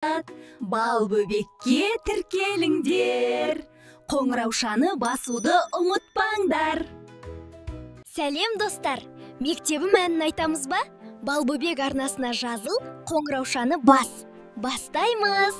Балбөбекке тіркеліңдер. Қоңыраушаны басуды ұмытпаңдар. Сәлем, достар! Мектебім әнін айтамыз ба? Балбөбек арнасына жазыл, қоңыраушаны бас. Бастаймыз!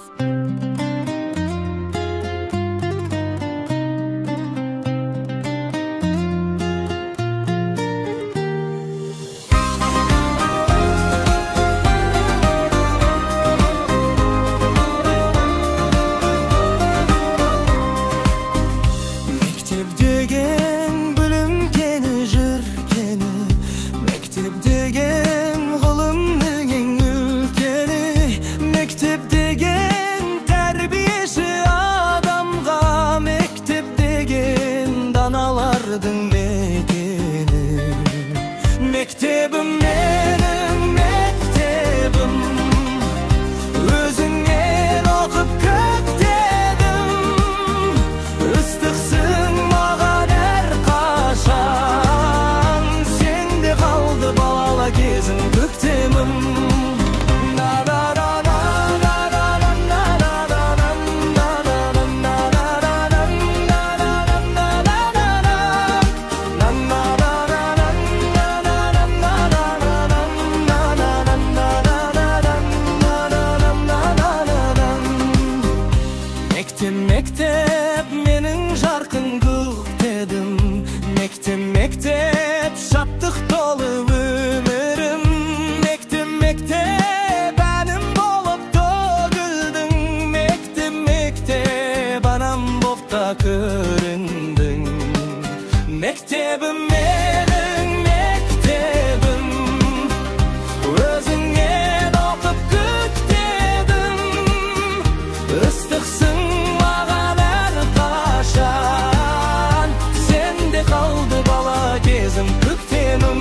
Мектеп деген білім кені, жыр кені, мектеп деген ғылымның ең үлкені, мектеп деген тәрбиеші адамға, мектеп деген даналардың мекені. Мектебім менің, мектебім, өзіңнен оқып көктедім, ыстықсың маған әрқашан, сенде қалды бала кезім, көктемім. Мектеп, мектеп, менің жарқын көктедім, мектеп, мектеп, шаттық толы өмірім, мектеп, мектеп, әнім болып төгілдің, мектеп, мектеп, анам боп та көріндің. Мектебім менің, мектебім, өзіңнен оқып көктедім, ыстықсың маған әрқашан, сенде қалды бала кезім, көктемім.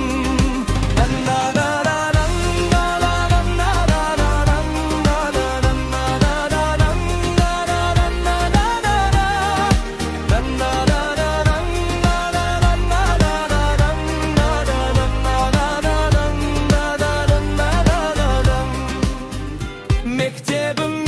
Мектебім